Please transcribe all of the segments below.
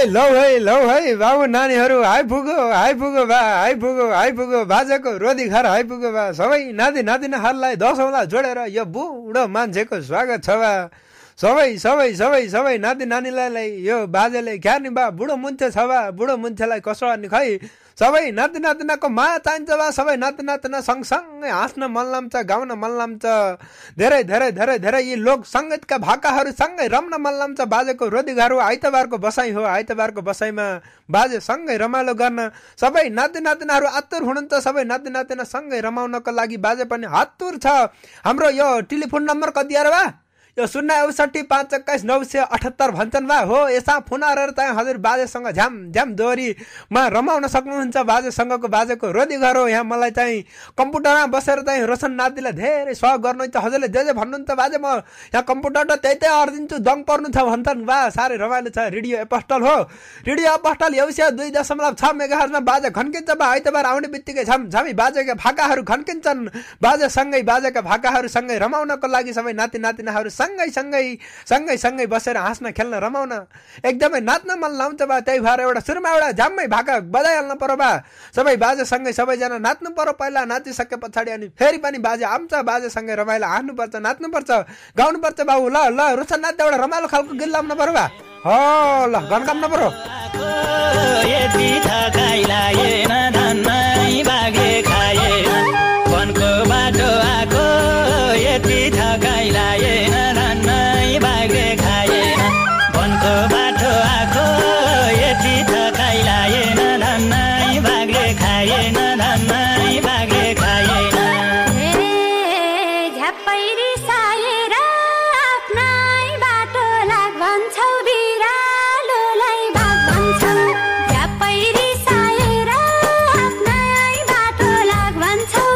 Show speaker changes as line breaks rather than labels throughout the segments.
लौ है बाबु नानीहरू आइपुग्यो बाजेको रोदी घर आइपुग्यो बा सबै नाति नातिनाहरूलाई दशौँलाई जोडेर यो बुढो मान्छेको स्वागत छ बा सबै नाति नानीलाई यो बाजेले क्यार्नी बा बुढो मुन्छे छ बा बुढो मुन्छेलाई कसो अनि खै सबै नाति नातिनाको माया चाहिन्छ बा सबै नाति नातिना सँगसँगै हाँस्न मन लाग्छ गाउन मन लाग्छ धेरै यी लोक सङ्गीतका भाकाहरू सँगै रम्न मन लाग्छ बाजेको रोदी घर हो आइतबारको बसाइ हो आइतबारको बसाइमा बाजे सँगै रमाइलो गर्न सबै नाति नातिनाहरू आतुर हुनुहुन्छ सबै नाति नातिना सँगै रमाउनको लागि बाजे पनि आतुर छ हाम्रो यो टेलिफोन नम्बर कति अरे बा यो 061 521 978 भन्छन् बा हो यसमा फोन गरेर चाहिँ हजुर बाजेसँग झ्याम दोहोरीमा रमाउन सक्नुहुन्छ बाजेको रोदी घर हो यहाँ मलाई चाहिँ कम्प्युटरमा बसेर चाहिँ रोशन नातिलाई धेरै सहयोग गर्नुहुन्छ हजुरले जे भन्नुहुन्छ बाजे म यहाँ कम्प्युटर त्यही अर्दिन्छु दङ पर्नु छ भन्छन् बा साह्रै रमाइलो छ रेडियो एपोस्टल हो रेडियो एपोस्टल एउसिया 2.6 मेगाहर्जमा बाजे खन्किन्छ बा आइतबार आउने बित्तिकै झमी बाजेका भाकाहरू खन्किन्छन् बाजेसँगै बाजेका भाकाहरू सँगै रमाउनको लागि सबै नाति नातिनाहरू सँगै बसेर हाँस्न खेल्न रमाउन एकदमै नाच्न मन लाउँछ बा त्यही भएर एउटा सुरुमा एउटा झ्याम्मै भाका बजाइहाल्नु पर्यो बा सबै बाजेसँगै सबैजना नाच्नु पर्यो पहिला नाचिसके पछाडि अनि फेरि पनि बाजे आउँछ बाजेसँगै रमाइलो हाँस्नुपर्छ नाच्नुपर्छ गाउनुपर्छ बाबु ल रोशन नाच एउटा रमाइलो खालको गीत लाउनु पर्यो बा हो ल गनकाम्न पर्यो
वनको बाटो आको यति थकाइ लागेन धन्नै भागे खाएन वनको बाटो आको यति थकाइ लागेन धन्नै भागे खाएन धन्नै भागे खाएन
झ्याप्पै रिसाएर आफ्नै बाटो लाग भन्छौ बिरालोलाई भाग भन्छौ झ्याप्पै रिसाएर आफ्नै बाटो लाग भन्छौ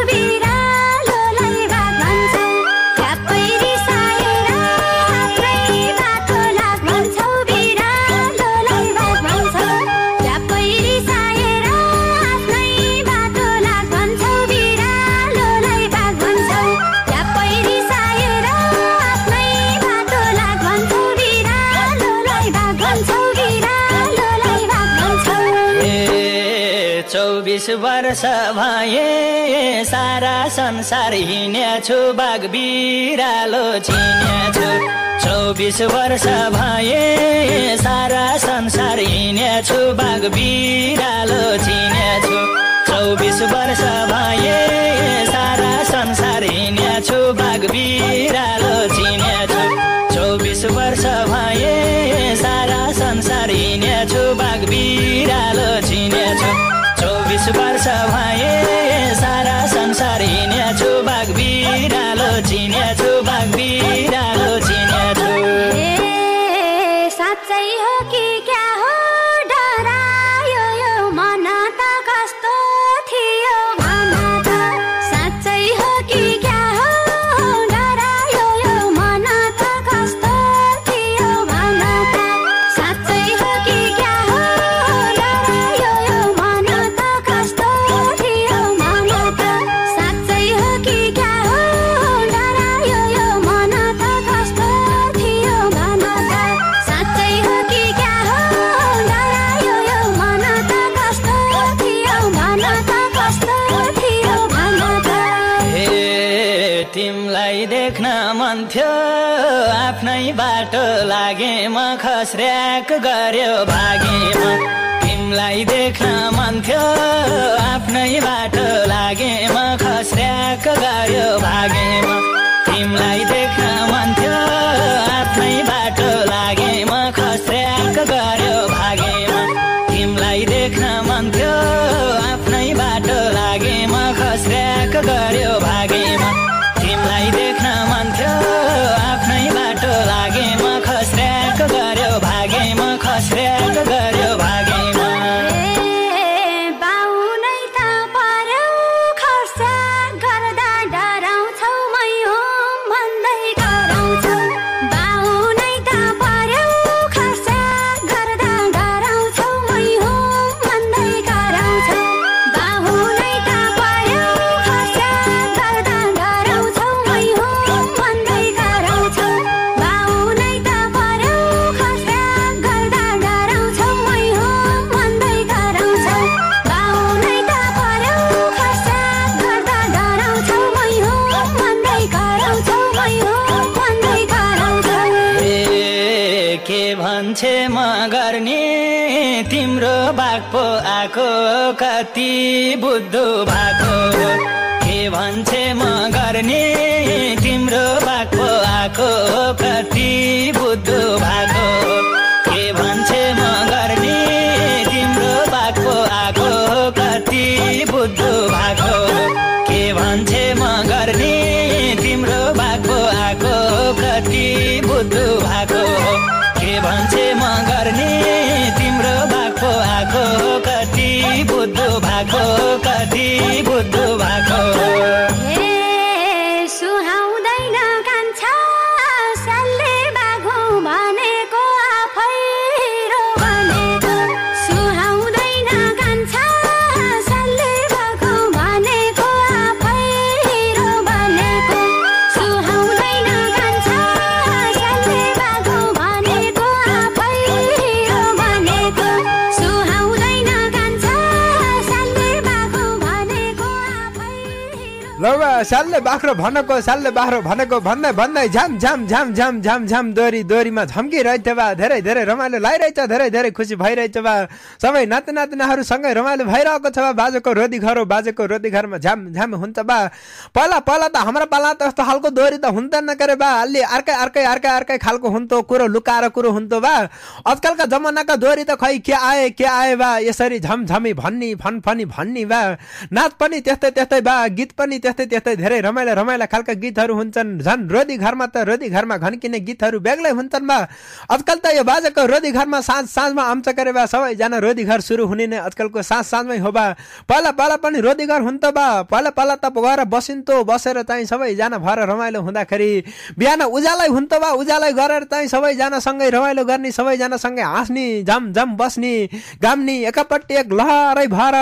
वर्ष भए सारा संसार हिँड्याछु बाघ बिरालो चिन्याछु 24 वर्ष भए सारा संसार हिँड्याछु बाघ बिरालो चिन्याछु 24 वर्ष भए सारा संसार हिँड्याछु बाघ बिरालो चिन्याछु 24 वर्ष भए सारा संसार हिँड्याछु बाघ बिरालो चिन्याछु 24 वर्ष भए सारा संसार हिँड्याछु बाघ बिरालो चिन्याछु बाघ बिरालो चिन्याछु
साँच्चै हो कि क्या हो डरायो यो मन त कस्तो थियो भन त साँच्चै हो कि क्या हो डरायो यो मन त कस्तो थियो भन त साँच्चै हो कि क्या हो डरायो यो मन त कस्तो थियो भन त साँच्चै हो कि क्या हो डरायो यो मन त कस्तो थियो भन त साँच्चै हो कि क्या हो डरायो यो मन त कस्तो थियो भन त कस्तो थियो भन त
तिमलाई देख्न मन थियो आफ्नै बाटो लागे म खस्र्याक गर्यो भागे म तिमलाई देख्न मन थियो आफ्नै बाटो लागे म खस्र्याक गर्यो भागे म तिमलाई देख्न मन थियो आफ्नै बाटो लागे म खस्र्याक गर्यो भागे म तिमलाई देख्न मन थियो आफ्नै बाटो लागे म खस्र्याक गर्यो भागे म तिमलाई देख्न मन थियो आफ्नै बाटो लागे म खस्र्याक गर्यो भागे म खस्र्याक गर्यो भागे म
बाउ नै त पर्यो खर्साक गर्दा डराउँछौ म
तिम्रो बाग पो आको कति बुद्धु भएको के भन्छे म गर्ने तिम्रो बाग पो आको कति बुद्धु भएको के भन्छे म गर्ने तिम्रो बाग पो आको कति बुद्धु भएको के भन्छे म गर्ने तिम्रो बाग पो आको कति बुद्धु भएको के भन्छे म गर्ने तिम्रो बाग पो आको कति बुद्धु भएको कति बुद्धु भएको
सुहाउँदैन कान्छा सालले बाघो भनेको आफै रो भनेको सुहाउँदैन कान्छा सालले बाघो भनेको आफै रो भनेको सुहाउँदैन कान्छा सालले बाघो भनेको आफै रो भनेको सुहाउँदैन कान्छा सालले बाघो भनेको आफै
ल सालले बाख्रो भनेको सालले बाख्रो भनेको भन्दै भन्दै झ्याम झ्याम झ्याम झ्याम झ्याम झ्याम दोरीमा झम्किरहेछ बा धेरै धेरै रमाइलो लागिरहेछ धेरै धेरै खुसी भइरहेछ बा सबै नाति नातिनाहरू सँगै रमाइलो भइरहेको छ बा बाजेको रोदी घरमा झ्याम झ्याम हुन्छ बा पहिला त हाम्रो पाला त यस्तो खालको दोरी त हुँदैन करे बा अलि अर्कै खालको हुन्थ्यो कुरो लुकाएर कुरो हुन्थ्यो बा आजकलका जमानाका दोरी त खै के आए बा यसरी झमझमी फनी भन्नी बा नाच पनि त्यस्तै बा गीत पनि त्यस्तै धेरै रमाइला खालका गीतहरू हुन्छन् झन् रोदी घरमा घन्किने गीतहरू बेग्लै हुन्छन् बा आजकल त यो बाजेको रोदी घरमा साँझमा आउँछ करे बा सबैजना रोदी घर सुरु हुने नै आजकलको साँझमै हो बा पहिला पनि रोदी घर हुन्थ्यो बा पहिला त गएर बसेर चाहिँ सबैजना भएर रमाइलो हुँदाखेरि बिहान उज्यालै हुन्थ्यो बा उज्यालै गरेर चाहिँ सबैजना सँगै रमाइलो गर्ने सबैजना सँगै हाँस्ने झम बस्ने गाम्ने एकापट्टि एक लहरै भएर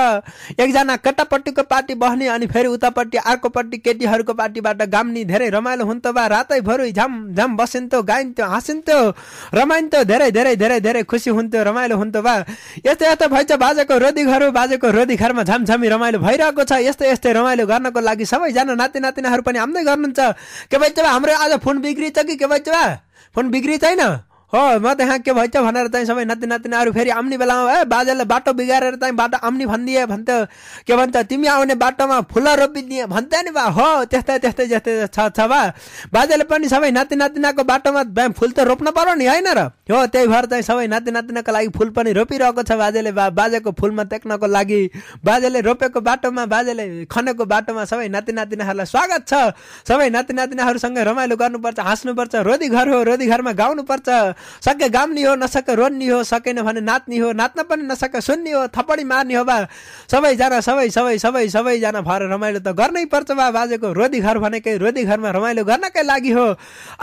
एकजना केटापट्टिको पार्टी बस्ने अनि फेरि उतापट्टि अर्कोपट्टि केटीहरूको पार्टीबाट गाम्ने धेरै रमाइलो हुन्थ्यो बा रातैभरि झम बसिन्थ्यो गाइन्थ्यो हाँसिन्थ्यो रमाइन्थ्यो धेरै खुसी हुन्थ्यो रमाइलो हुन्थ्यो बा यस्तै भइछ बाजेको रोदी घरमा झमझमी रमाइलो भइरहेको छ यस्तै रमाइलो गर्नको लागि सबैजना नातिनाहरू पनि आउँदै गर्नुहुन्छ के भइछ बा हाम्रो आज फोन बिग्रिछ कि के भइछ बा फोन बिग्रि छैन हो म त यहाँ के भइछ भनेर चाहिँ सबै नातिनाहरू फेरि आउने बेलामा बाजेले बाटो बिगारेर चाहिँ बाटो आउने भनिदिए भन्थ्यो के भन्छ तिमी आउने बाटोमा फुल रोपिदिए भन्थ्यो नि बा हो त्यस्तै छ बा बाजेले पनि सबै नातिनाको बाटोमा फुल त रोप्न पर्यो नि होइन र हो त्यही भएर चाहिँ सबै नातिनाको लागि फुल पनि रोपिरहेको छ बाजेले बाजेको फुलमा टेक्नको लागि बाजेले रोपेको बाटोमा बाजेले खनेको बाटोमा सबै नातिनाहरूलाई स्वागत छ सबै नातिनाहरूसँगै रमाइलो गर्नुपर्छ हाँस्नुपर्छ रोदी घर हो रोदी घरमा गाउनुपर्छ सके गाम्नी हो नसके रोन्नी हो सकेन भने नाच्ने हो नाच्न पनि नसके सुन्ने हो थप्पडी मार्ने हो बा सबैजना भएर रमाइलो त गर्नै पर्छ बा बाजेको रोदी घर भनेकै रोदी घरमा रमाइलो गर्नकै लागि हो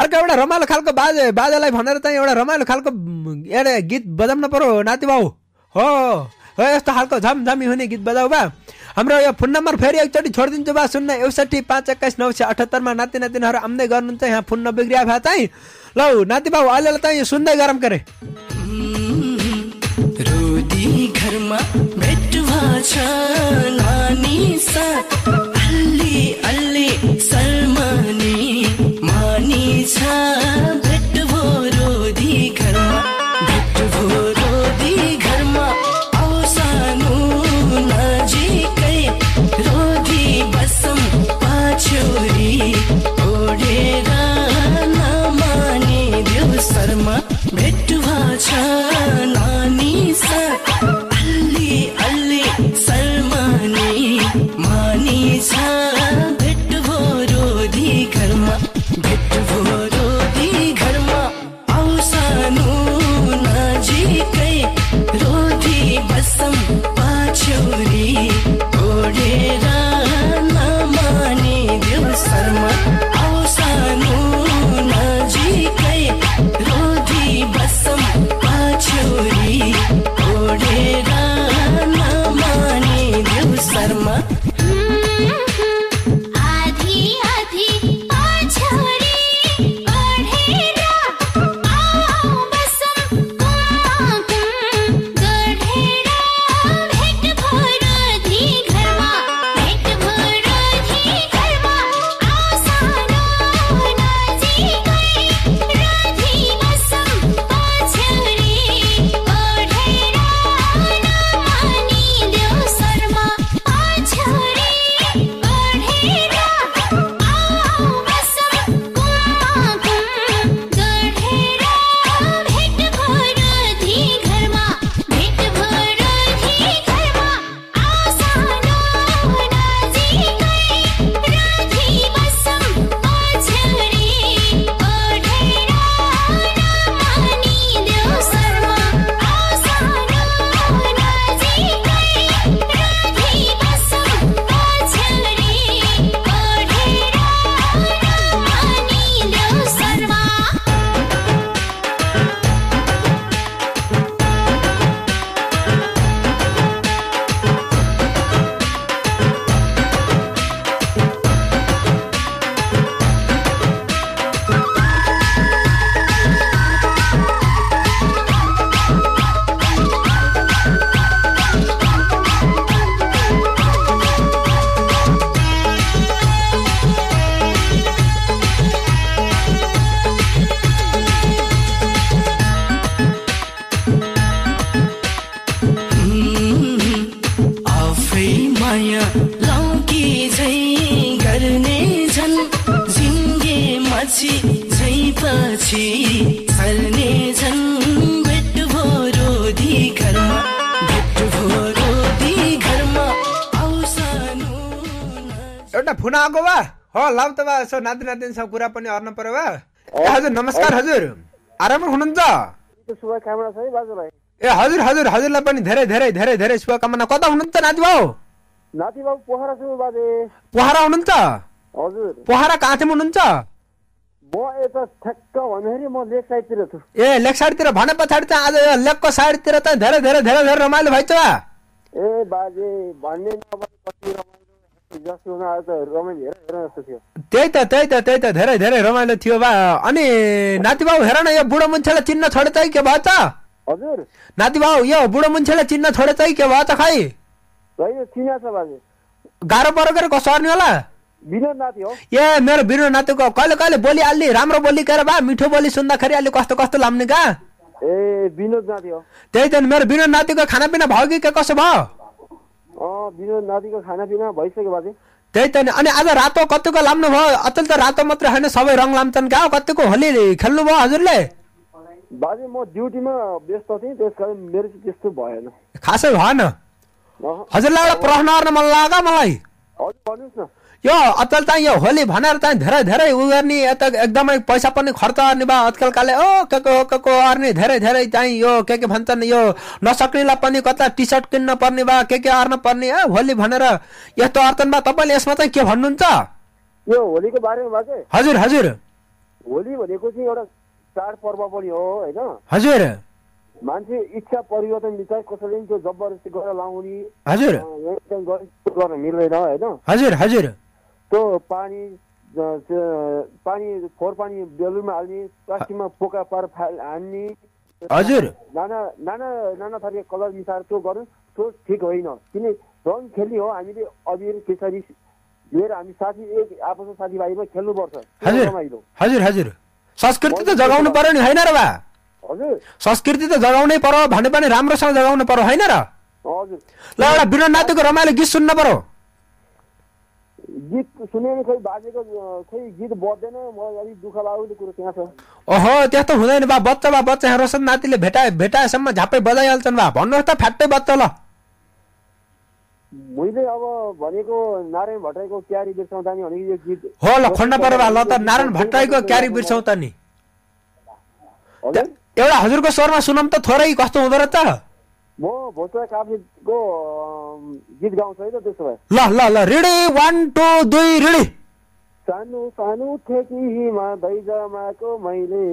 अर्को एउटा रमाइलो खालको बाजेलाई भनेर चाहिँ एउटा रमाइलो खालको एउटा गीत बजाउन पर्यो नाति बाउ हो यस्तो खालको झमझमी हुने गीत बजाऊ बा हाम्रो यो फोन नम्बर फेरि एकचोटि छोडिदिन्छु बा 061 मा नातिनाहरू आउँदै गर्नुहुन्छ यहाँ फोन नबिग्रिया भए चाहिँ ल नाति बाउ अहिले त सुन्दै गरम करे
रोदी घरमा भेट भछ नानी साथ अलि शर्मनी मानी छ भेट भो रोदी घरमा औसानु नजिकै रोदी बसम पाछोरी ओढेर नमाने देव शर्मा भेट भछ नानी साथ अलि शर्मनी मानी छ पछि झै पछि छल्ने झन् भेट भो रोधी घरमा भेट भो रोधी घरमा आउसानु
एउटा फोन आएको बा हो लाउ त बा यसो नाति नातिनीसँग कुरा पनि अर्न पर्यो बा हजुर नमस्कार हजुर आराममा हुनुहुन्छ
शुभकामना छ है बाजुलाई
ए हजुर हजुर हजुरलाई पनि धेरै धेरै धेरै धेरै शुभकामना कता हुनुहुन्छ नाति बाउ
नाति बाबु पोखरा छु बाजे
पोखरा हुनुहुन्छ
हजुर
पोखरा कहाँतिर हुनुहुन्छ
म यता ठ्याक्क भन्दाखेरि म लेक साइडतिर छु
ए लेक साइडतिर भने पछाडि त आज यो लेकको साइडतिर त धेरै धेरै धेरै धेरै रमाइलो भइछ बा
ए बाजे भन्ने नभए कति रमाइलो जस्तो हुन आज त रमाइलो हेर जस्तो थियो
त्यही त धेरै धेरै रमाइलो थियो बा अनि नाति बाउ हेर न यो बुढो मान्छेलाई चिन्न छोडे चाहिँ के भयो त
हजुर
नाति बाउ यो बुढो मान्छेलाई चिन्न छोडे चाहिँ के भयो त खै
होइन चिना छ बाजे
गाह्रो परो गरेर कसो अर्ने होला
विनोद नाति हो
ए मेरो विनोद नातिको कहिले कहिले बोली अलि राम्रो बोली गरेर बा मिठो बोली सुन्दाखेरि अलि कस्तो कस्तो लाग्ने का
ए विनोद नाति हो
त्यही त मेरो विनोद नातिको खानापिना भयो कि के कसो भयो
विनोद नातिको खानापिना भइसक्यो बाजे
त्यही त अनि आज रातो कतिको लाम्नु भयो अचेल त रातो मात्र होइन सबै रङ लाम्छन् का कतिको होली खेल्नु भयो हजुरले
बाजे म ड्युटीमा व्यस्त थिएँ त्यसकारण मेरो चाहिँ त्यस्तो भएन
खासै भएन हजुरलाई एउटा प्रश्न गर्न मन लाग्यो मलाई
हजुर भन्नुहोस् न
यो अचेल चाहिँ यो होली भनेर चाहिँ धेरै धेरै उ गर्ने यता एकदमै पैसा पनि खर्च गर्ने भयो आजकल काले के को अर्ने धेरै धेरै चाहिँ यो के भन्छन् यो नसक्नेलाई पनि कता टी सर्ट किन्न पर्ने बा के अर्न पर्ने होली भनेर यस्तो अर्थन बा तपाईँले यसमा चाहिँ के भन्नुहुन्छ
यो होलीको बारेमा बाजे
हजुर हजुर
होली भनेको चाहिँ एउटा चाडपर्व पनि हो होइन
हजुर
मान्छे इच्छा परिवर्तन बिचार कसैले त्यो जबरजस्ती गरेर लाउने
हजुर
गर्न मिल्दैन होइन
हजुर हजुर
त्यो पानी फोहोर पानी बेलुनमा हाल्ने प्लास्टिकमा पोका पार हान्ने
हजुर
नाना नाना नाना थरीका कलर मिसाएर त्यो गर्नु त्यो ठिक होइन किन रङ खेल्ने हो हामीले अबिर केसरी लिएर हामी साथी एक आपसमा साथीभाइमा खेल्नुपर्छ
हजुर हजुर हजुर संस्कृति त जगाउनु पर्यो नि होइन र बा
हजुर
संस्कृति त जगाउनै पर्यो भने पनि राम्रोसँग जगाउनु पर्यो होइन र
हजुर
ल एउटा विनोद नातिको रमाइलो गीत सुन्न पर्यो
गीत सुने नि खोइ बाजेको खोइ गीत बज्दैन मलाई अलिक दुःख लाग्ने कुरो त्यहाँ छ
ओहो त्यस्तो हुँदैन बा बच्चा रोशन नातिले भेटाएसम्म झापै बजाइहाल्छन् बा भन्नुहोस् त फ्याट्टै बच्चा ल
मैले अब भनेको नारायण भट्टराईको क्यारी बिर्साउँदा नि भनेको यो गीत
हो ल खण्ड पर्यो बा ल त नारायण भट्टराईको क्यारी बिर्साउँ त नि एउटा हजुरको स्वरमा सुनम त थोरै कस्तो हुँदो रहेछ
म भोसरा काफीको गीत गाउँछु है त त्यसो भए
ल ल ल रेडी 1 2 2 रेडी
सानो सानो ठेकीमा दैजमाको मैले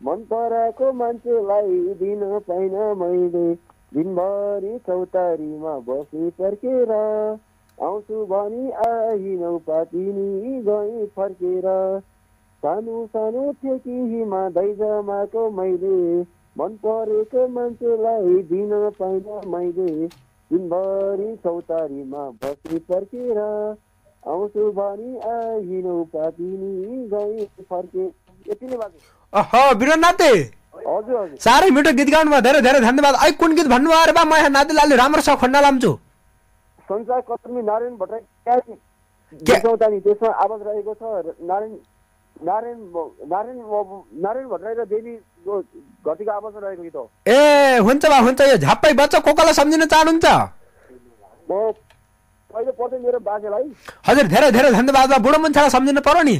मन पराएको मान्छेलाई दिन पाइन मैले दिनभरि चौतारीमा बसी फर्केर आउँछु भनी आइनौ पातिनी गई फर्केर सानो सानो ठेकीमा दैजमाको मैले मन परेको मान्छेलाई दिन पाइन मैले दिनभरि चौतारीमा बसी फर्केर आउँछु भनी आइनौ पातिनी गई फर्के यति नै बाजे
ओहो विनोद नाति
हजुर हजुर
साह्रै मिठो गीत गाउनु भयो धेरै धेरै धन्यवाद अहिले कुन गीत भन्नुभयो अरे बा म यहाँ नातिलाई राम्रोसँग खण्ड लाम्छु
संसार कर्मी नारायण भट्टराई नि त्यसमा आवाज रहेको छ नारायण भट्टराई र देवी घटीको आवाज रहेको गीत हो
ए हुन्छ बा हुन्छ यो झाप्पै बच्चा कोकालाई सम्झिन चाहनुहुन्छ
म पहिले पर्छ मेरो बाजेलाई
हजुर धेरै धेरै धन्यवाद बुढो मान्छेलाई सम्झिनु पर्यो नि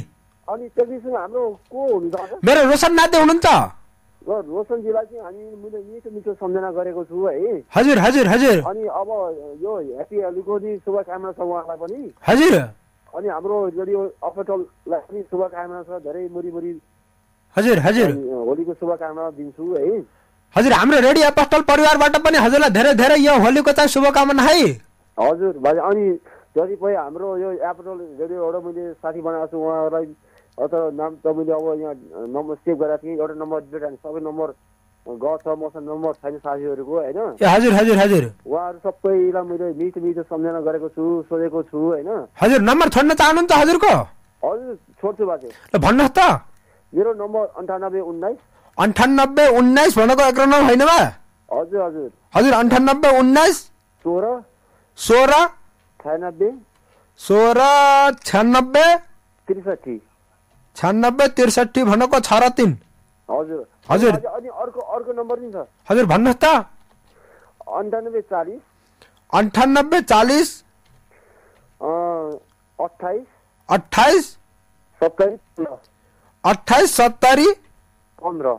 अनि त्यसपछि हाम्रो को हुनुहुन्छ
मेरो रोशन नाति हुनुहुन्छ
र रोशनजीलाई चाहिँ हामी मैले मिठो मिठो सम्झना गरेको छु है
हजुर हजुर हजुर
अनि अब यो ह्याप्पी होलीको शुभकामना छ उहाँलाई पनि
हजुर
अनि हाम्रो रेडियो अपरेटरलाई पनि शुभकामना छ धेरै मुरी
हजुर हजुर
होलीको शुभकामना दिन्छु है
हजुर हाम्रो रेडियो अपरेटर परिवारबाट पनि हजुरलाई धेरै धेरै यो होलीको चाहिँ शुभकामना है
हजुर भाइ अनि जतिपय हाम्रो यो एपरेटर रेडियोबाट मैले साथी बनाएको छु उहाँहरूलाई अथवा नाम त मैले अब यहाँ नम्बर सेभ गरेको थिएँ एउटा नम्बर दिएर सबै नम्बर गर्छ मसँग नम्बर छैन साथीहरूको होइन
हजुर हजुर हजुर
उहाँहरू सबैलाई मैले मिठो मिठो सम्झना गरेको छु सोधेको छु होइन
हजुर नम्बर छोड्न चाहनुहुन्छ हजुरको
हजुर छोड्छु बाजे
ल भन्नुहोस् त
मेरो नम्बर 9819
9819 भनेको एकरो होइन बा
हजुर हजुर
हजुर 9819
16
96
96
16 96
63
96 63 भनेको 6 र 3
हजुर
हजुर।
अनि अर्को नम्बर नि छ
हजुर भन्नुहोस् त
98 40
98 40
28
28
70
28 70
15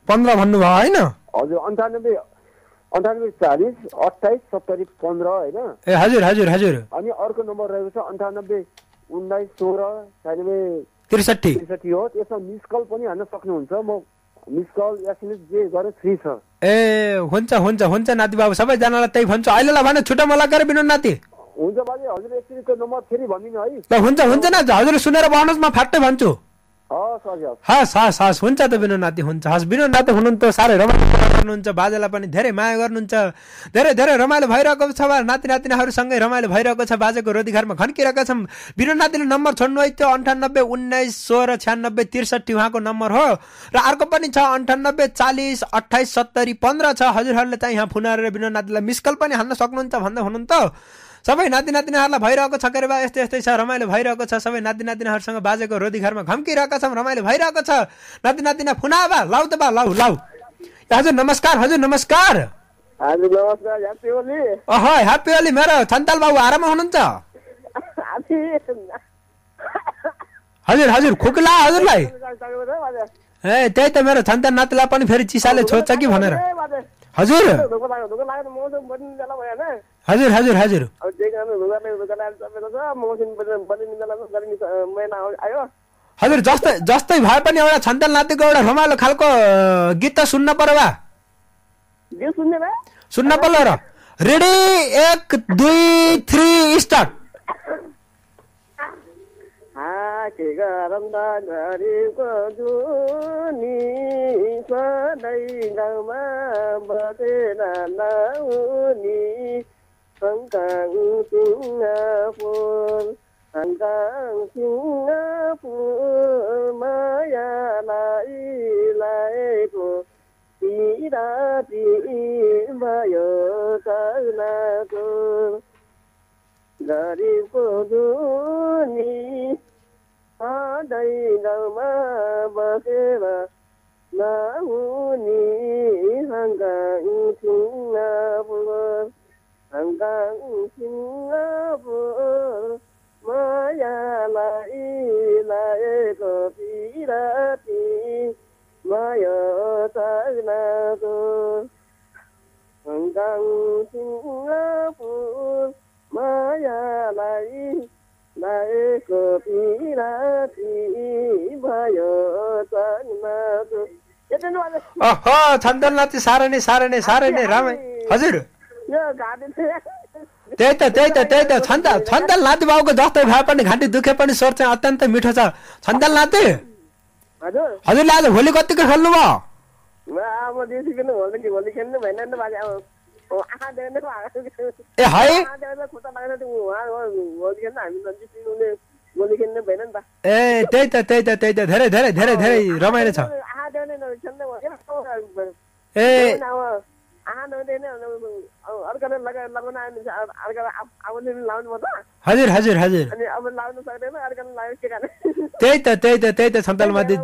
15 भन्नुभयो होइन
हजुर 98 40 28 70 15 होइन
ए हजुर हजुर हजुर
अनि अर्को नम्बर रहेको छ 98 19 16 96
63
63 हो त्यसमा मिस कल पनि हान्न सक्नुहुन्छ म मिस कल एसएमएस जे गरे फ्री छ
ए हुन्छ हुन्छ हुन्छ नाति बाबु सबैजनालाई त्यही भन्छु अहिलेलाई भने छुट्टा मलाई गरेर बिनु नाति
हुन्छ बाजे हजुर एकचोटि त्यो नम्बर फेरि भनिदिनु है
ल हुन्छ हुन्छ नाति हजुर सुनेर भन्नुहोस् म फाट्टै भन्छु
हस् हजुर
हस् हस् हस् हुन्छ त बिनु नाति हुन्छ हस् बिनु नाति हुनुहुन्छ साह्रै रमाइलो गर्नुहुन्छ बाजेलाई पनि धेरै माया गर्नुहुन्छ धेरै धेरै रमाइलो भइरहेको छ नाति नातिनाहरूसँगै रमाइलो भइरहेको छ बाजेको रोदीघरमा खन्किरहेका छौँ बिनु नातिले नम्बर छोड्नु है त्यो 98 19 16 96 63 उहाँको नम्बर हो र अर्को पनि छ 98 40 28 70 15 छ हजुरहरूले चाहिँ यहाँ फोन गरेर बिनु नातिलाई मिस कल पनि हान्न सक्नुहुन्छ भन्दै हुनुहुन्छ सबै नाति नातिनाहरूलाई भइरहेको छ के बा यस्तै यस्तै छ रमाइलो भइरहेको छ सबै नाति नातिनाहरूसँग बाजेको रोदीघरमा घम्किरहेका छौँ रमाइलो भइरहेको छ नाति नातिना फुना बा लाउ त बा लाउ लाउ हजुर नमस्कार हजुर नमस्कार
हजुर नमस्कार ह्याप्पी होली
ओहो ह्याप्पी होली मेरो छन्ताल बाबु आराममा हुनुहुन्छ हजुर हजुर खुकुला हजुरलाई ए त्यही त मेरो छन्ताल नातिलाई पनि फेरि चिसाले छोड्छ कि भनेर हजुर हजुर हजुर हजुर हजुर जस्तै जस्तै भए पनि एउटा छन्ताल नातिको एउटा रमाइलो खालको गीत त सुन्न पर्यो बा सुन्न पर्यो र रेडी 1 2 3 स्टार्ट
के गरम घरीको जुनी सधैँ गाउँमा बसेर लाउने हङकङ सिङ्गापुर मायालाई लाएको पिराती भयो चलाको गरिबको जुनी सधैँ गाउँमा बसेर नहुने हङकङ सिङ्गापुर मायालाई लाएको पिराती भयो चलाको हङकङ सिङ्गापुर मायालाई लाएको पिराती भयो चलाको
ओहो छन्ताल नाति साह्रै नै रामै हजुर त्यही त छन्ताल नाति बाबुको जस्तै भए पनि घाँटी दुखे पनि स्वर चाहिँ अत्यन्त मिठो छ छन्ताल नाति हजुरले आज होली कतिको खेल्नु भयो ए है ए त्यही त धेरै धेरै धेरै धेरै रमाइलो छ ए हजुर हजुर हजुर त्यही त छन्ताल माथि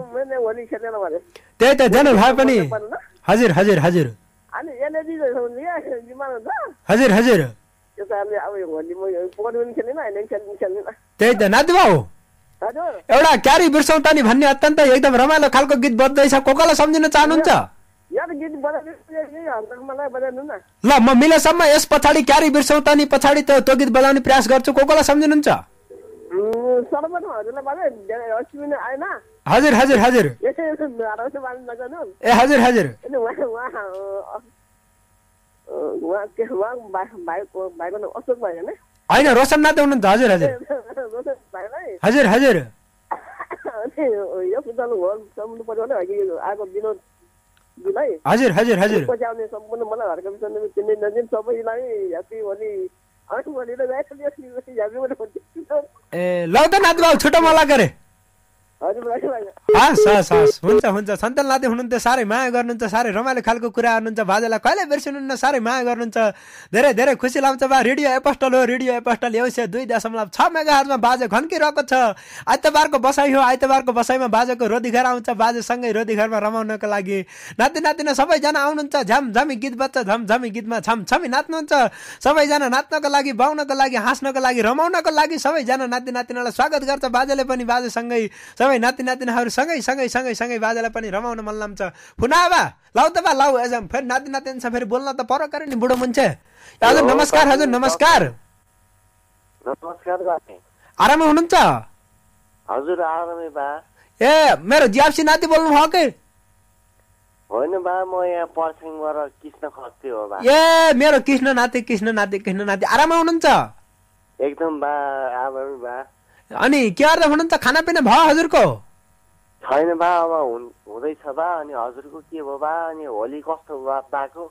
त्यही त जानु भए पनि हजुर हजुर हजुर हजुर हजुर त्यही त नाति बाउ एउटा क्यारी बिर्सौतानी भन्ने अत्यन्त एकदम रमाइलो खालको गीत बज्दैछ कोकालाई सम्झिन चाहनुहुन्छ ल म मिलेसम्म यस पछाडि क्यारी बिर्सौतानी पछाडि त्यो गीत बजाउने प्रयास गर्छु कोकालाई सम्झिनुहुन्छ हजुर हजुर हजुर ए हजुर हजुर होइन रोशन नाते हुनुहुन्छ हजुर हजुर हजुर हजुर हजुर हजुर हजुर ए लौ त नाति बाबु छुट्टो मलाई गरे हस् हस् हस् हुन्छ हुन्छ सन्तान लाँदै हुनुहुन्छ साह्रै माया गर्नुहुन्छ साह्रै रमाइलो खालको कुरा गर्नुहुन्छ बाजेलाई कहिले बिर्सिनुहुन्न साह्रै माया गर्नुहुन्छ धेरै धेरै खुसी लाग्छ बा रेडियो एपोस्टल हो रेडियो एपोस्टल 102.6 मेगाहर्जमा बाजे घन्किरहेको छ आइतबारको बसाइ हो आइतबारको बसाइमा बाजेको रोदीघर आउँछ बाजेसँगै रोदीघरमा रमाउनको लागि नाति नातिना सबैजना आउनुहुन्छ झमझमी गीत बज्छ झमझमी गीतमा छमछमी नाच्नुहुन्छ सबैजना नाच्नको लागि बाउनको लागि हाँस्नको लागि रमाउनको लागि सबैजना नाति नातिनालाई स्वागत गर्छ बाजेले पनि बाजेसँगै सबै नाति नातिनाहरू सँगै सँगै सँगै सँगै बाजेलाई पनि रमाउन मन लाग्छ फुनाबा लाउ त बा लाउ एजम फेरि नाति नातिना फेरि बोल्न त पर करे नि बुढो मान्छे हजुर नमस्कार हजुर नमस्कार आरामै हुनुहुन्छ
हजुर आरामै बा
ए मेरो जियाप्सी नाति बोल्नु भयो कि
होइन बा म यहाँ पर्सिङबाट कृष्ण खस्ती हो बा
ए मेरो कृष्ण नाति आरामै हुनुहुन्छ
एकदम बा आरामै बा
अनि के गर्दै हुनुहुन्छ खानापिना भयो हजुरको
छैन बा अब हुँदैछ बा अनि हजुरको के भयो बा अनि होली कस्तो बाको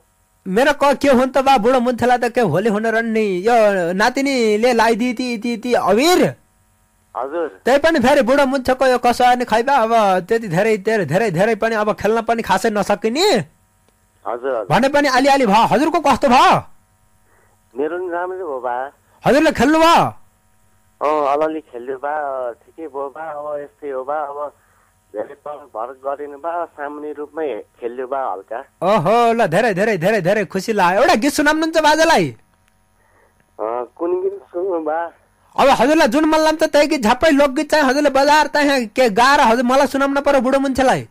मेरो के हुन्छ बा बुढो मुन्थेलाई त के होली हुन रन्नी यो नातिनीले लगाइदिए ती अबिर
हजुर
त्यही पनि फेरि बुढो मुन्छको यो कसो अनि खै बा अब त्यति धेरै धेरै धेरै पनि अब खेल्न पनि खासै नसकिने
हजुर
भने पनि अलिअलि भयो हजुरको कस्तो भयो
मेरो नि राम्रै हो बा
हजुरले खेल्नु भयो
अलि खेल्यो बा ठिकै भयो बा अब यस्तै हो बा अब धेरै भर गरेन बा सामान्य रूपमै खेल्यो बा हल्का
ओहो ल धेरै धेरै धेरै धेरै खुसी लाग्यो एउटा गीत सुनाउनुहुन्छ बाजेलाई
कुन गीत सुन्नु बा
अब हजुरलाई जुन मन लाग्छ त्यही गीत झप्पै लोकगीत चाहिँ हजुरले बजाएर त्यहाँ के गाएर हजुर मलाई सुनाउन पर्यो बुढो मान्छेलाई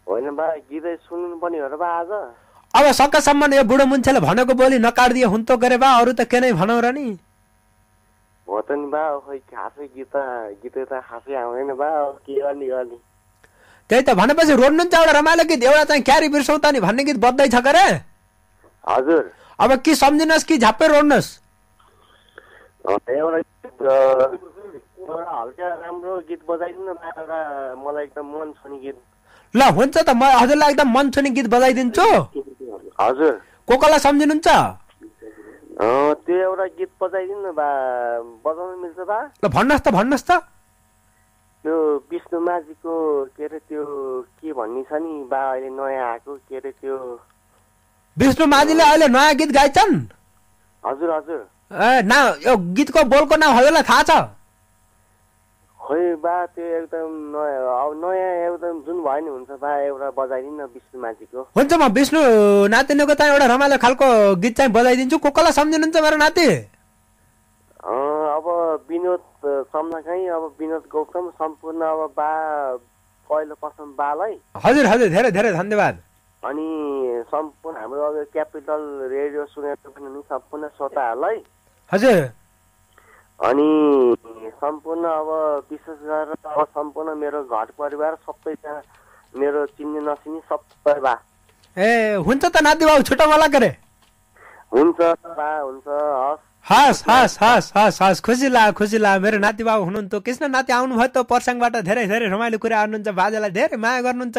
होइन बा गीतै सुन्नु पनि हो र बा आज
अब सकेसम्म यो बुढो मान्छेले भनेको बोली नकाट्दिए हुन्तो गरे बा अरू त के नै भनौ र नि
हो त नि बा खोइ खासै गीत त खासै आउँदैन बा के अलि
त्यही त भनेपछि रोड्नुहुन्छ एउटा रमाइलो गीत एउटा चाहिँ क्यारी बिर्सौ त नि भन्ने गीत बज्दैछ गरे
हजुर
अब कि सम्झिनुहोस् कि झ्याप्पै रोड्नुहोस्
एउटा हल्का राम्रो गीत बजाइदिनु न एउटा मलाई एकदम मन छुने गीत
ल हुन्छ त म हजुरलाई एकदम मन छुने गीत बजाइदिन्छु
हजुर
कोकोलाई सम्झिनुहुन्छ
त्यो एउटा गीत बजाइदिनु न बा बजाउन मिल्छ बा
ल भन्नुहोस् त
त्यो विष्णु माझीको के अरे त्यो के भन्ने छ नि बा अहिले नयाँ आएको के अरे त्यो
विष्णु माझीले अहिले नयाँ गीत गाइछन्
हजुर हजुर
यो गीतको बोलको नाम हजुरलाई थाहा छ
खोइ बा त्यो एकदम नयाँ एकदम जुन भयो नि हुन्छ बा एउटा बजाइदिनु न विष्णु माझीको
हुन्छ म विष्णु नातिनीको चाहिँ एउटा रमाइलो खालको गीत चाहिँ बजाइदिन्छु कोकोलाई सम्झिनुहुन्छ मेरो नाति
अब विनोद सम्झाकै अब विनोद गौतम सम्पूर्ण अब बा पहिलो प्रथम बालाई
हजुर हजुर धेरै धेरै धन्यवाद
अनि सम्पूर्ण हाम्रो अब क्यापिटल रेडियो सुनेर पनि सम्पूर्ण श्रोताहरूलाई
हजुर
अनि सम्पूर्ण अब विशेष गरेर अब सम्पूर्ण मेरो घर परिवार सबैजना मेरो चिन्ने नचिन्ने सबै बा
ए हुन्छ त नाति बाबु छुट्टा मलाई करे
हुन्छ बा हुन्छ
हस् हस् हस् हस् हस् खुसी लाग्यो मेरो नाति बाबु हुनुहुन्थ्यो कृष्ण नाति आउनुभयो त पर्साङबाट धेरै धेरै रमाइलो कुरा गर्नुहुन्छ बाजेलाई धेरै माया गर्नुहुन्छ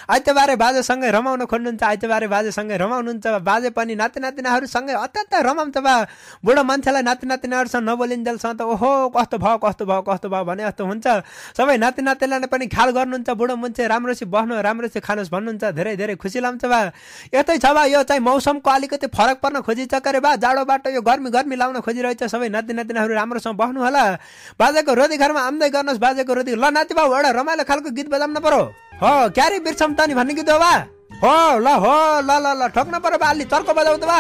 आइतबारे बाजेसँगै रमाउन खोज्नुहुन्छ आइतबारे बाजेसँगै रमाउनुहुन्छ बाजे पनि नाति नातिनाहरूसँगै अत्यन्त रमाउँछ बा बुढो मान्छेलाई नाति नातिनाहरूसँग नबोलिन्जेलसँग त ओहो कस्तो भयो भने जस्तो हुन्छ सबै नाति नातिनाले पनि ख्याल गर्नुहुन्छ बुढो मान्छे राम्रोसित बस्नु राम्रोसित खानुहोस् भन्नुहुन्छ धेरै धेरै खुसी लाग्छ बा यतै छ बा यो चाहिँ मौसमको अलिकति फरक पर्न खोजिन्छ करे बा जाडोबाट यो गर्मी लाउन खोजिरहेछ सबै नाति नातिनाहरू राम्रोसँग बस्नु होला बाजेको रोदी घरमा आउँदै गर्नुहोस् बाजेको रोदी ल नाति बाबु एउटा रमाइलो खालको गीत बजाउन पर्यो हो क्यारी बिर्सम त नि भन्ने गीत हो बा हो ल ठोक्न पर्यो बा अलि चर्को बजाउ त बा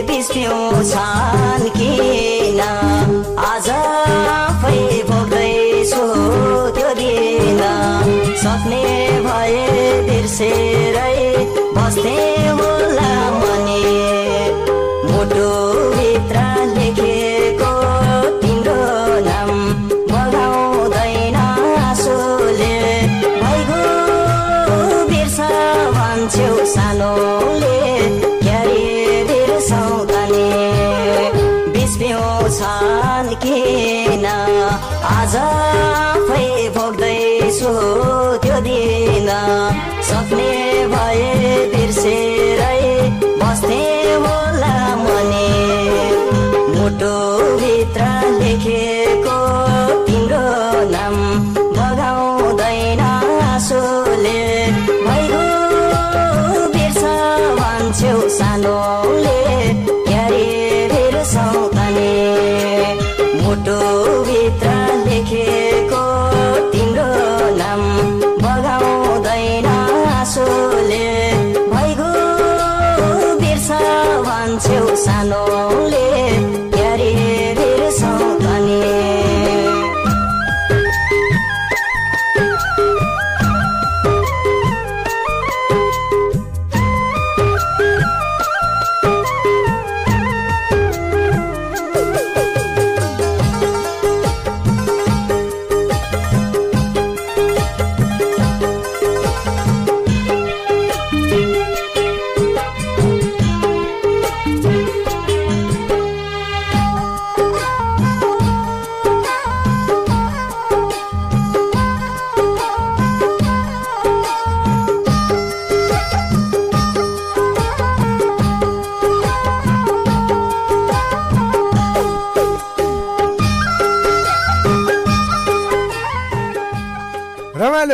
बिस पिउँछन् किन आज आफै भोग्दैछु त्यो दिन सक्ने भए बिर्सेरै बस्ने होला मनी मुटुभित्र लेखेको तिम्रो नाम बगाउँदैन आँसुले भइगयो बिर्स भन्छौ सानोले क्यारे बिर्सौ तनी बिस पिउँछन् किन आज आफै भोग्दैछु त्यो दिन सक्ने भए बिर्सेरै बस्ने होला मनी मुटुभित्र लेखेको तिम्रो नाम बगाउँदैन आँसुले भइगयो बिर्स भन्छौ सानोले क्यारे बिर्सौ तनी मुटुभित्र लेखेको तिम्रो नाम बगाउँदैन आँसुले भइगयो बिर्स भन्छौ सानोले क्यारे बिर्सौ तनी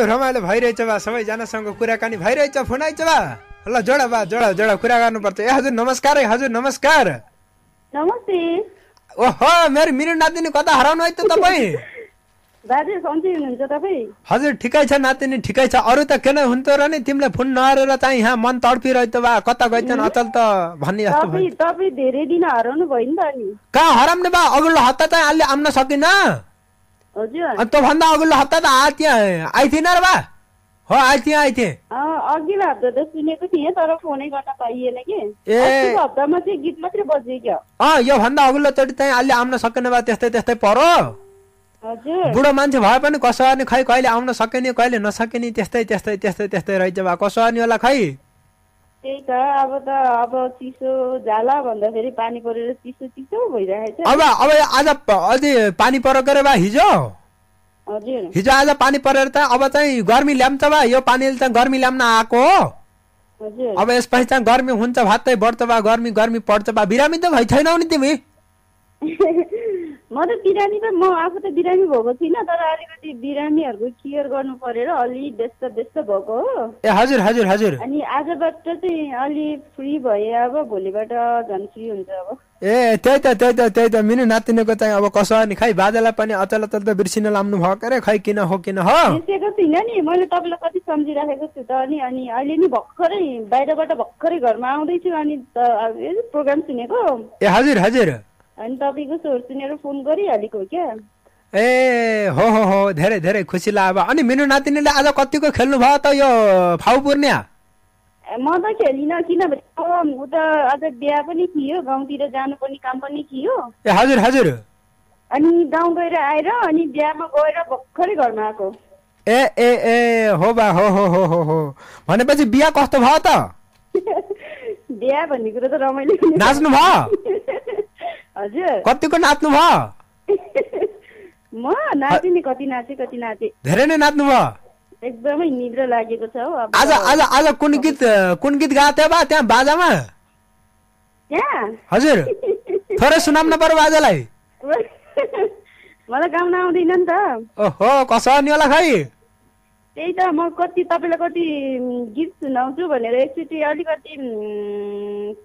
रमाइलो भइरहेछ बा सबैजनासँग कुराकानी भइरहेछ फोन आइछ बा ल जोडा बा जोडा कुरा गर्नुपर्छ ए हजुर नमस्कार है हजुर नमस्कार
नमस्ते
ओहो मेरो मिनु नातिनी कता हराउनु है त तपाईँ
दाजु सन्चै हुनुहुन्छ तपाईँ
हजुर ठिकै छ नातिनी ठिकै छ अरू त किन हुन्थ्यो र नि तिमीले फोन नगरेर चाहिँ यहाँ मन तडपिरहेछ बा कता गइछन् अचल त भन्ने जस्तो भयो
तपाईँ धेरै दिन हराउनु भयो नि त अनि
कहाँ हराउने बा अघिल्लो हप्ता चाहिँ अलि आउन सकिन
हजुर
त्यो भन्दा अघिल्लो हप्ता त आइथिएन र बा हो आइथिएँ
अघिल्लो हप्ता त सुनेको थिएँ तर फोनै गर्न पाइएन कि
ए
हप्तामा चाहिँ गीत मात्रै बज्यो क्या
यो भन्दा अघिल्लो चोटि चाहिँ अलि आउन सकेन बा त्यस्तै परो
हजुर
बुढो मान्छे भए पनि कसो अनि खै कहिले आउन सकेनी कहिले नसकेनी त्यस्तै रहेछ बा कसो अनि होला खै
त्यही त अब चिसो जाला भन्दाखेरि पानी परेर चिसो भइरहेछ
अब आज अझै पानी परेको रे बा हिजो
हजुर
आज पानी परेर त अब चाहिँ गर्मी ल्याम्छ बा यो पानीले चाहिँ गर्मी ल्याम्न आएको हो
हजुर
अब यसपछि चाहिँ गर्मी हुन्छ भातै बढ्छ बा गर्मी पर्छ बा बिरामी त भइ छैनौ नि तिमी
म त बिरामी त म आफू त बिरामी भएको थिइनँ तर अलिकति बिरामीहरूको केयर गर्नु परेर अलि व्यस्त भएको हो
ए हजुर
अनि आजबाट चाहिँ अलि फ्री भए अब भोलिबाट झन् फ्री हुन्छ अब
ए त्यही त मिनु नातिनीको चाहिँ अब कसो अनि खै बाजालाई पनि अचल त बिर्सिन लाम्नु भएको रे खै किन हो
बिर्सेको थिइनँ नि मैले तपाईँलाई कति सम्झिराखेको छु त अनि अहिले नि बाहिरबाट भर्खरै घरमा आउँदैछु अनि प्रोग्राम सुनेको
ए हजुर
अनि तपाईँको स्वर सुनेर फोन गरिहालेको क्या
ए हो धेरै खुसी लाग्यो अनि मिनु नातिनीले आज कतिको खेल्नु भयो त यो फाउ पूर्णिया
म त खेलिनँ किनभने उता आज बिहा पनि थियो गाउँतिर जानुपर्ने काम पनि थियो
ए हजुर
अनि गाउँ गएर आएर अनि बिहामा गएर भर्खरै घरमा आएको
ए हो बा हो भनेपछि बिहा कस्तो भयो त
बिहा भन्ने कुरो त रमाइलो
नाच्नु भयो
हजुर
कतिको नाच्नु भयो
म नाचे नि कति नाचे
धेरै नै नाच्नु भयो
एकदमै निद्रा लागेको छ हो
आज कुन गीत गाएको थियो बा त्यहाँ बाजामा
त्यहाँ
हजुर थोरै सुनाउन पर्यो बाजालाई
मलाई गाउन आउँदैन नि त
ओहो कसो नि होला खै
त्यही त म तपाईँलाई कति गीत सुनाउँछु भनेर एकचोटि अलिकति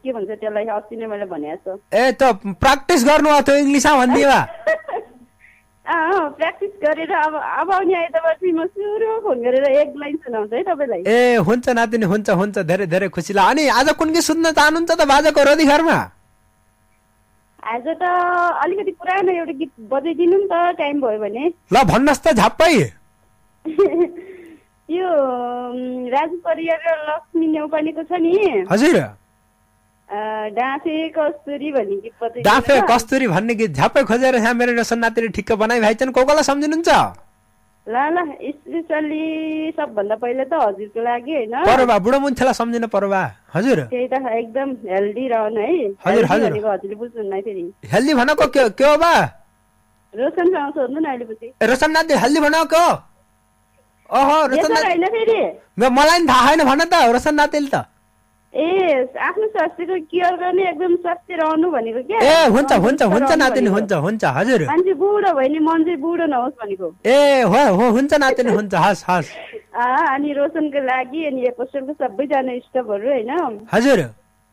के भन्छ त्यसलाई अस्ति नै मैले भनेको छु
ए त प्र्याक्टिस गर्नु थियो इङ्ग्लिसमा भनिदिए
प्र्याक्टिस गरेर अब आउने आइतबार चाहिँ म सुरु फोन गरेर एक लाइन सुनाउँछु है तपाईँलाई
ए हुन्छ नातिनी हुन्छ धेरै धेरै खुसी लाग्यो अनि आज कुन गीत सुन्न चाहनुहुन्छ त बाजाको रोदी घरमा
आज त अलिकति पुरानो एउटा गीत बजाइदिनु नि त टाइम भयो भने।
ल भन्नुहोस् त झप्पै।
यो राजु परियार र लक्ष्मी नेउपानेको छ नि।
हजुर।
डाँफे कस्तुरी भन्ने गीत बजाइदिनु।
डाँफे कस्तुरी भन्ने गीत झ्याप्पै खोजेर यहाँ मेरो रोशन नातिले ठिक्क बनाइ भाइछन्। कोलाई सम्झिनुहुन्छ?
ल स्पेसली सबभन्दा पहिला त हजुरको लागि हैन।
परबा बुढो मुन्छेलाई सम्झिन परबा। हजुर।
त्यही त एकदम हेल्दी रहनु है।
हजुर हजुर।
हजुरले बुझ्नुहुन्न फेरि।
हेल्दी भनेको के हो बा?
रोशनसँग सोध्नु न अहिले पछि।
रोशन नाति हेल्दी भनेको? ओहो रोशन नाति
हैन फेरि।
मलाई नि थाहा छैन भन त रोशन नातिले त।
ए आफ्नो स्वास्थ्यको केयर गर्ने एकदम स्वास्थ्य रहनु भनेको के?
ए हुन्छ हुन्छ हुन्छ नातिनी हुन्छ हुन्छ हजुर।
मान्छे बुढो भयो नि मन चाहिँ बुढो नहोस् भनेको।
ए हो हो हुन्छ नातिनी हुन्छ हस् हस्।
अनि रोशनको लागि अनि एपोस्टलको सबैजना स्टाफहरू हैन।
हजुर।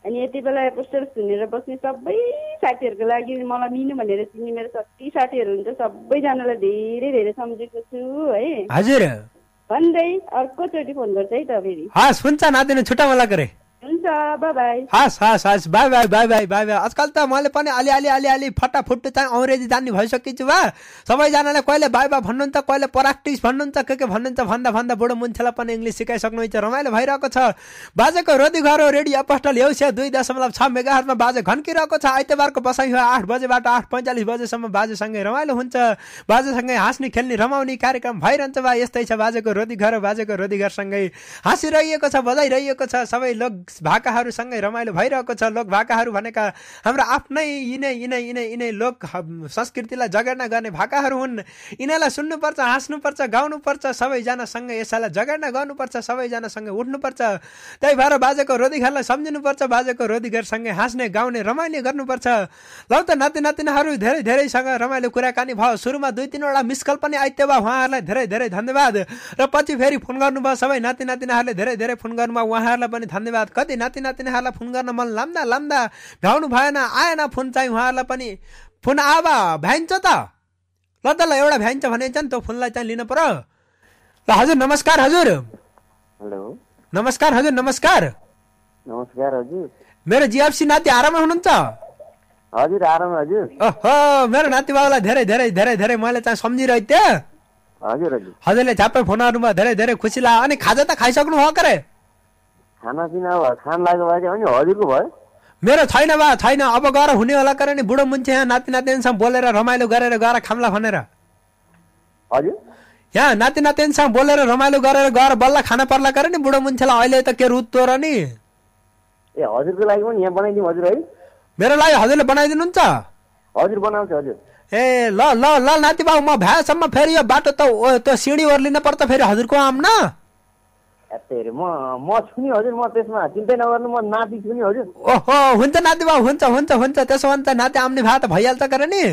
अनि यति बेला एपोस्टल सुनेर बस्ने सबै साथीहरूको लागि मलाई मिनु भनेर चिन्ने मेरो कति साथीहरू हुन्छ सबैजनालाई धेरै धेरै सम्झेको छु है।
हजुर।
भन्दै अर्कोचोटि फोन गर्छ है त फेरि।
हस् हुन्छ नातिनी छुट्टा मलाई करे।
हुन्छ बाइ बाइ।
हस् हस् हस् by by by by by by. आजकल त मैले पनि अलि फटाफुट्टु चाहिँ अङ्ग्रेजी जान्ने भइसकेछु बा। सबैजनाले कहिले बाई बाई भन्नुहुन्छ कहिले प्र्याक्टिस भन्नुहुन्छ के भन्नुहुन्छ भन्दा भन्दा बुढो मुन्छेलाई पनि इङ्ग्लिस सिकाइसक्नुहुन्छ। रमाइलो भइरहेको छ। बाजेको रोदी घर रेडियो एपोस्टल एउसे 2.6 मेगाहर्जमा बाजे घन्किरहेको छ। आइतबारको बसाइ हो 8 बजेबाट 8:45 बजेसम्म बाजेसँगै रमाइलो हुन्छ। बाजेसँगै हाँस्ने खेल्ने रमाउने कार्यक्रम भइरहन्छ बा। यस्तै छ बाजेको रोदी घरसँगै हाँसिरहेको छ बजाइरहेको छ। सबै लोक भाकाहरूसँगै रमाइलो भइरहेको छ। लोक भाकाहरू भनेका हाम्रो आफ्नै यिनै लोक संस्कृतिलाई जगेर्ना गर्ने भाकाहरू हुन्। यिनीलाई सुन्नुपर्छ हाँस्नुपर्छ गाउनुपर्छ सबैजनासँग यसैलाई जगेर्ना गर्नुपर्छ सबैजनासँग उठ्नुपर्छ। त्यही भएर बाजेको रोदीघरलाई सम्झिनुपर्छ। बाजेको रोदीघरसँगै हाँस्ने गाउने रमाइलो गर्नुपर्छ। लौ त नाति नातिनाहरू धेरै धेरैसँग रमाइलो कुराकानी भयो। सुरुमा 2-3 वटा मिस कल पनि आइत्यो बा। उहाँहरूलाई धेरै धेरै धन्यवाद। र पछि फेरि फोन गर्नुभयो सबै नाति नातिनाहरूले धेरै धेरै फोन गर्नुभयो। उहाँहरूलाई पनि धन्यवाद। कति नाति नातिनाहरूलाई फोन गर्न मन लाम्दा भ्याउनु भएन आएन फोन चाहिँ उहाँहरूलाई पनि फोन आवा भ्याइन्छ त। ल त ल एउटा भ्याइन्छ भने चाहिँ त्यो फोनलाई चाहिँ लिनु पर्यो। ल हजुर नमस्कार हजुर।
हेलो
नमस्कार हजुर नमस्कार।
नमस्कार हजुर।
मेरो जिएफसी नाति आराममा हुनुहुन्छ?
हजुर आराम हजुर।
ओहो मेरो नाति बाबुलाई धेरै धेरै धेरै धेरै मैले चाहिँ सम्झिरहेको थिएँ।
हजुर हजुर।
हजुरले झ्याप्पै फोन गर्नुभयो धेरै धेरै खुसी लाग्यो। अनि खाजा त खाइसक्नु भयो करे?
खानापिना खान लाग्यो बाजे अनि हजुरको भयो?
मेरो छैन बा छैन। अब गएर हुने होला करे नि बुढो मुन्छे यहाँ नाति नातिनसँग बोलेर रमाइलो गरेर गएर खाम्ला भनेर।
हजुर
यहाँ नाति नातिनसँग बोलेर रमाइलो गरेर गएर बल्ल खाना पर्ला करे नि बुढो मुन्छेलाई। अहिले त के रुत तोर नि।
ए हजुरको लागि पनि यहाँ बनाइदिउँ हजुर है?
मेरो लागि हजुरले बनाइदिनुहुन्छ?
हजुर बनाउँछ हजुर।
ए ल ल ल नाति बाबु म भ्याएसम्म फेरि यो बाटो त त्यो सिँढी ओर्लिन पर्छ फेरि हजुरको आउन।
म छु नि हजुर। म त्यसमा चिन्तै नगर्नु म नाति छु नि हजुर।
ओहो हुन्छ नाति बाबु हुन्छ हुन्छ हुन्छ। त्यसो भने त नाति आउने भए त भइहाल्छ करे नि।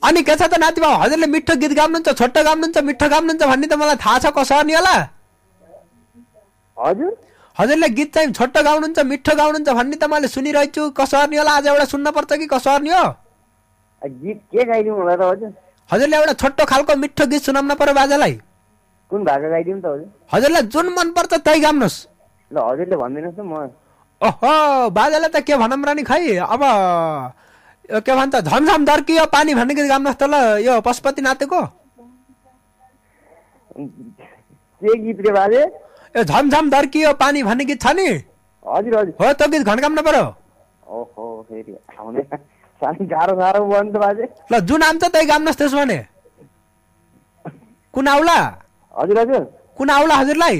अनि के छ त नाति बाबु हजुरले मिठो गीत गाउनुहुन्छ छोटो गाउनुहुन्छ मिठो गाउनुहुन्छ भन्ने त मलाई थाहा छ। कसो गर्ने होला?
हजुर
हजुरले गीत चाहिँ छोटो गाउनुहुन्छ मिठो गाउनुहुन्छ भन्ने त मैले सुनिरहेको छु। कसो गर्ने होला? आज एउटा सुन्न पर्छ कि कसो गर्ने हो?
गीत के गाइदिउँ होला त हजुर?
हजुरले एउटा छोटो खालको मिठो गीत सुनाउन पर्यो बाजेलाई।
कुन भाका गाइदिउँ त हजुर?
हजुरलाई जुन मन पर्छ त्यही गाउनुहोस्।
ल हजुरले भनिदिनुहोस् न म।
ओहो बाजेलाई त के भनौँ र नि खै। अब के भन्छ झमझम दर्कियो पानी भन्ने गीत गाउनुहोस् त ल। यो पशुपतिनाथको
के गीत रे बाजे?
ए झमझम दर्कियो पानी भन्ने गीत छ नि?
हजुर हजुर।
हो त्यो गीत घन्काउन पर्यो।
ओहो फेरि आउने सानो गाह्रो भयो नि त बाजे।
ल जुन आउँछ त्यही गाउनुहोस् त्यसो भने। कुन आउला?
हजुर हजुर।
कुन आउला हजुरलाई?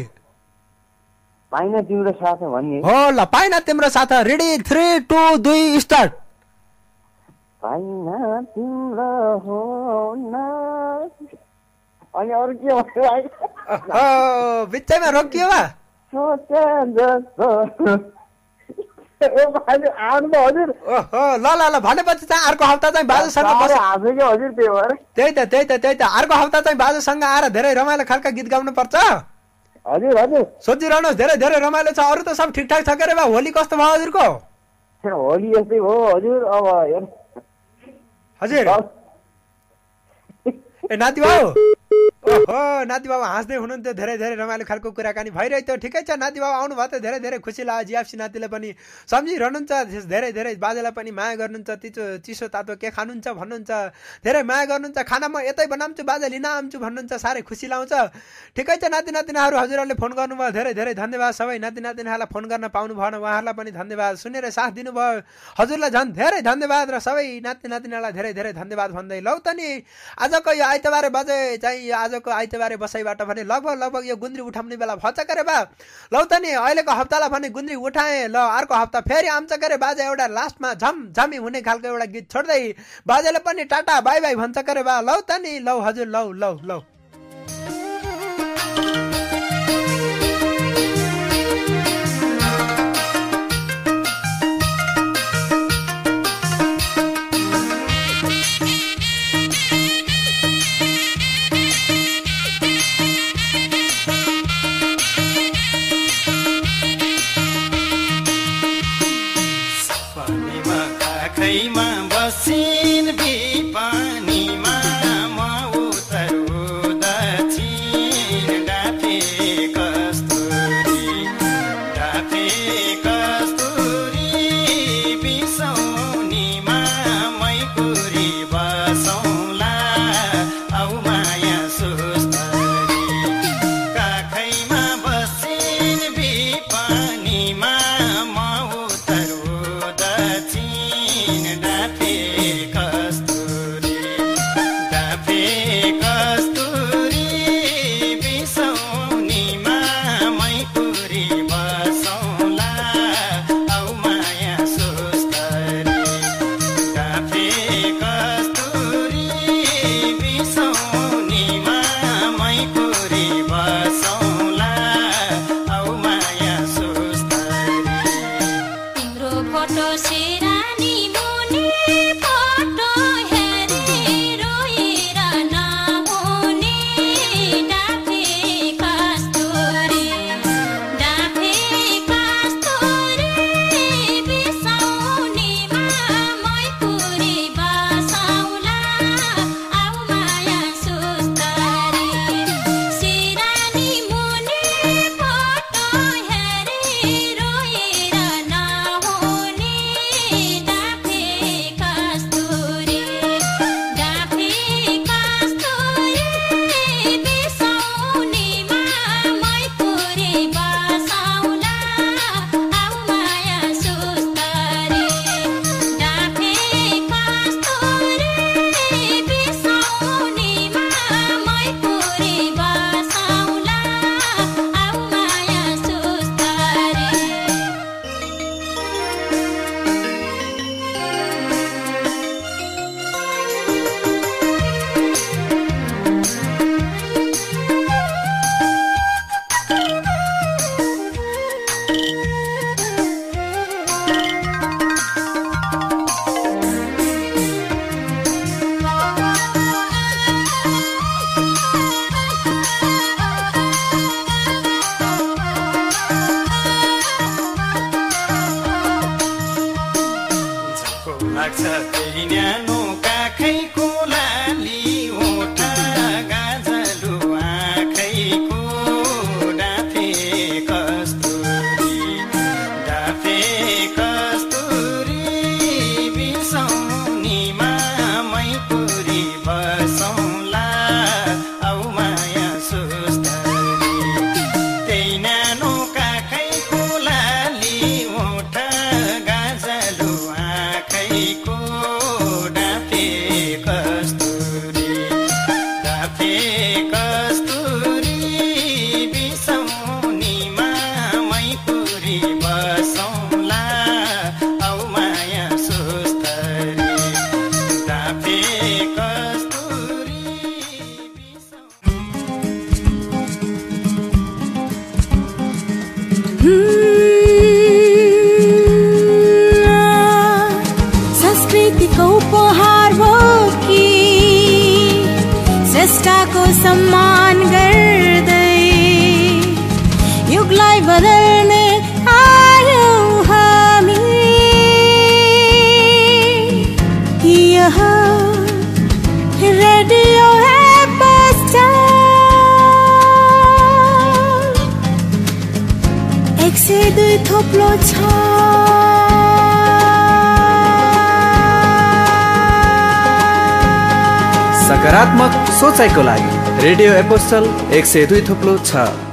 पाइन तिम्रो साथ भन्ने
हो ल पाइन तिम्रो साथ। Ready 3 2 2 start.
पाइन तिम्रो हो न। अनि अरू के भन्नु?
बिचैमा रोकियो बा।
सोचे जस्तो आउनु त हजुर।
ओहो ल ल ल भनेपछि चाहिँ अर्को हप्ता चाहिँ बाजेसँग
हजुर त्यही भएर
त्यही त अर्को हप्ता चाहिँ बाजेसँग आएर धेरै रमाइलो खालका गीत गाउनु पर्छ।
हजुर हजुर।
सोचिरहनुहोस् धेरै धेरै रमाइलो छ। अरू त सब ठिकठाक छ के रे बा? होली कस्तो भयो हजुरको?
होली यस्तै हो हजुर। अब
हजुर ए नाति बाबु ओहो नाति बाबा हाँस्दै हुनुहुन्थ्यो धेरै धेरै रमाइलो खालको कुराकानी भइरहेको थियो ठिकै छ नाति बाबा आउनु भयो त धेरै धेरै खुसी लाग्यो जिएफसी नातिले पनि सम्झिरहनुहुन्छ धेरै धेरै बाजेलाई पनि माया गर्नुहुन्छ चिसो तातो के खानुहुन्छ भन्नुहुन्छ धेरै माया गर्नुहुन्छ खाना म यतै बनाउँछु बाजे लिन आउँछु भन्नुहुन्छ साह्रै खुसी लाउँछ ठिकै छ नाति नातिनाहरू हजुरहरूले फोन गर्नुभयो धेरै धेरै धन्यवाद सबै नाति नातिनाहरूलाई फोन गर्न पाउनु भएन उहाँहरूलाई पनि धन्यवाद सुनेर साथ दिनुभयो हजुरलाई झन् धेरै धन्यवाद र सबै नाति नातिनालाई धेरै धेरै धन्यवाद भन्दै लौ त नि आजको यो आइतबारे बजे चाहिँ आजको आइतबारे बसाइबाट भने लगभग यो गुन्द्री उठाउने बेला भन्छ के रे बा लौ त नि अहिलेको हप्तालाई भने गुन्द्री उठाएँ ल अर्को हप्ता फेरि आउँछ के रे बाजे एउटा लास्टमा झमझमी हुने खालको एउटा गीत छोड्दै बाजेले पनि टाटा बाई बाई भन्छ के रे बा लौ त नि लौ हजुर लौ लौ लौ
संस्कृतिको उपहार हो कि श्रेष्ठको सम्मान गर्दै युगलाई बदल्ने आयो हामी यहाँ रेडियो है बस्छ थोप्लो छ
सकारात्मक सोचाइको लागि रेडियो एपोस्टल 102.6